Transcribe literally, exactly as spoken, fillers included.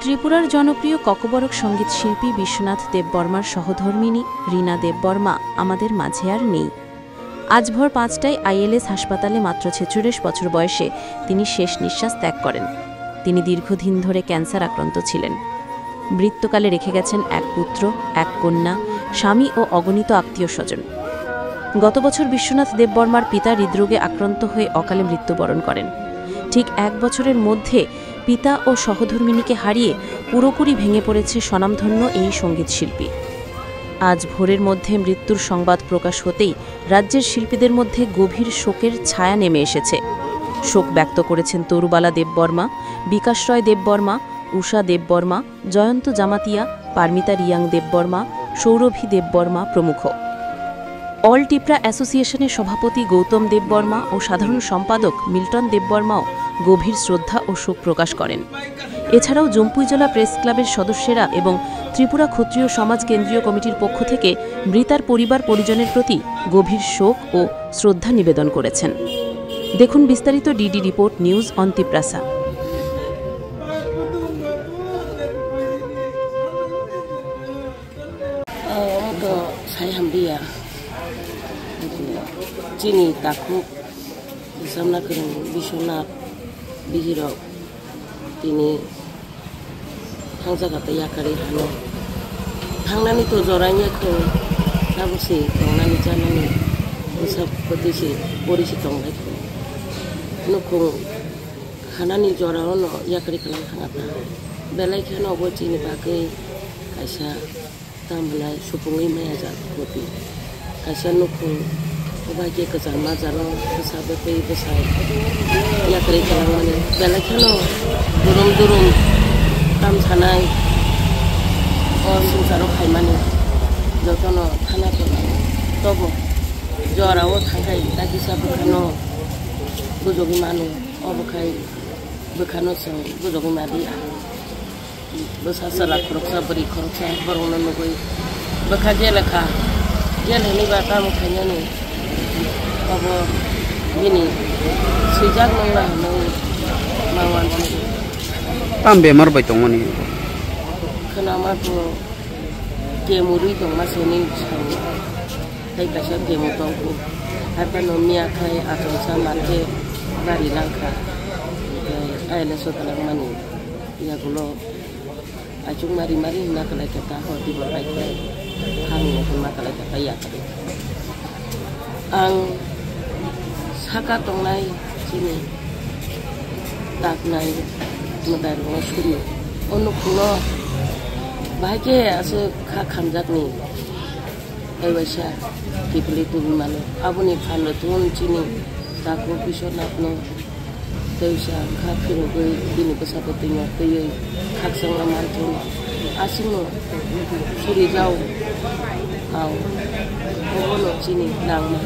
ত্রিপুরার জনপ্রিয় ককবরক সঙ্গীত শিল্পী বিশ্বনাথ দেববর্মার সহধর্মিণী রীনা দেববর্মা আমাদের মাঝে আর নেই। আজ ভোর পাঁচটায় আইএলএস হাসপাতালে মাত্র ছেচল্লিশ বছর বয়সে তিনি শেষ নিঃশ্বাস ত্যাগ করেন। তিনি দীর্ঘদিন ধরে ক্যান্সার আক্রান্ত ছিলেন। মৃত্যুকালে রেখে গেছেন এক পুত্র, এক কন্যা, স্বামী ও অগণিত আত্মীয় স্বজন। গত বছর বিশ্বনাথ দেববর্মার পিতা হৃদরোগে আক্রান্ত হয়ে অকালে মৃত্যুবরণ করেন। ঠিক এক বছরের মধ্যে পিতা ও সহধর্মিণীকে হারিয়ে পুরোপুরি ভেঙে পড়েছে স্বনামধন্য এই সঙ্গীত শিল্পী। আজ ভোরের মধ্যে মৃত্যুর সংবাদ প্রকাশ হতেই রাজ্যের শিল্পীদের মধ্যে গভীর শোকের ছায়া নেমে এসেছে। শোক ব্যক্ত করেছেন তরুবালা দেববর্মা, বিকাশ রয় দেববর্মা, উষা দেববর্মা, জয়ন্ত জামাতিয়া, পারমিতা রিয়াং দেববর্মা, সৌরভী দেববর্মা প্রমুখ। অল টিপ্রা অ্যাসোসিয়েশনের সভাপতি গৌতম দেববর্মা ও সাধারণ সম্পাদক মিল্টন দেববর্মাও গভীর শ্রদ্ধা ও শোক প্রকাশ করেন। এছাড়াও জম্পুইজলা প্রেস ক্লাবের সদস্যেরা এবং ত্রিপুরা ক্ষত্রিয় সমাজ কেন্দ্রীয় কমিটির পক্ষ থেকে মৃতার পরিবার পরিজনের প্রতি গভীর শোক ও শ্রদ্ধা নিবেদন করেছেন। দেখুন বিস্তারিত DD report news on Tiprasa. Omo to sai hamliya. Chini takhuk samna kwrwng Biswanath bihirok tini thangjaga tei yakarwi hano. Thangnani to jora wngya kho, tabuk se tongnani chanani bwsa kwtwi se pori se tongbai kho. Nukhung hanani jora ono yakarwi kwlwng thangata. Belai kheno bo chini bagwi kaisa. Tamo nai supungwi maya jak koti. Kaisa nukhung, obai khe kwchangma jaro bwsa bwtwi bwsai yakarwi kwlangmani. Belai kheno durum durum tam sanai o swngcharo khaimani. Jotono thana tobo jorao thangkhai ta kisa bwkhano bujogwi mano. Obo khai bwkhano chwng bujogwi madi. Bwsa chwla khoroksa, bwrwi khoroksa, borokno nugwi bwkha gele kha. Gel hwnwi ba tamo khainani? Obo bini swijak nangla hwnwi ma uanjani. Tam bemar bai tongmani? Khwnama to kemurwi tongma se hwnwi sao. Tei kaisa kemo tongkhu. Haiphano miya khai achomsa mankhe bari langkha. Tei ayana sotalangmani yagulo. Achukma rimari hwnna kwlai khe ta, ho tibor bai khe hangni hwnma kwlai khe ta yakarwi. Ang saka tongnai chini taknai mwtai rokno suri. O nukhungno bahai khe aswk kha khamjakni. Tei waisa kiphilwi tubui mano. Aboni phan rwthwng chini takhuk Biswanathno tei wngsa wngkha phirogwi bini bwsabo twino twiwi khakchangma manthung. Aswkno suri jao ang obono chini nangma.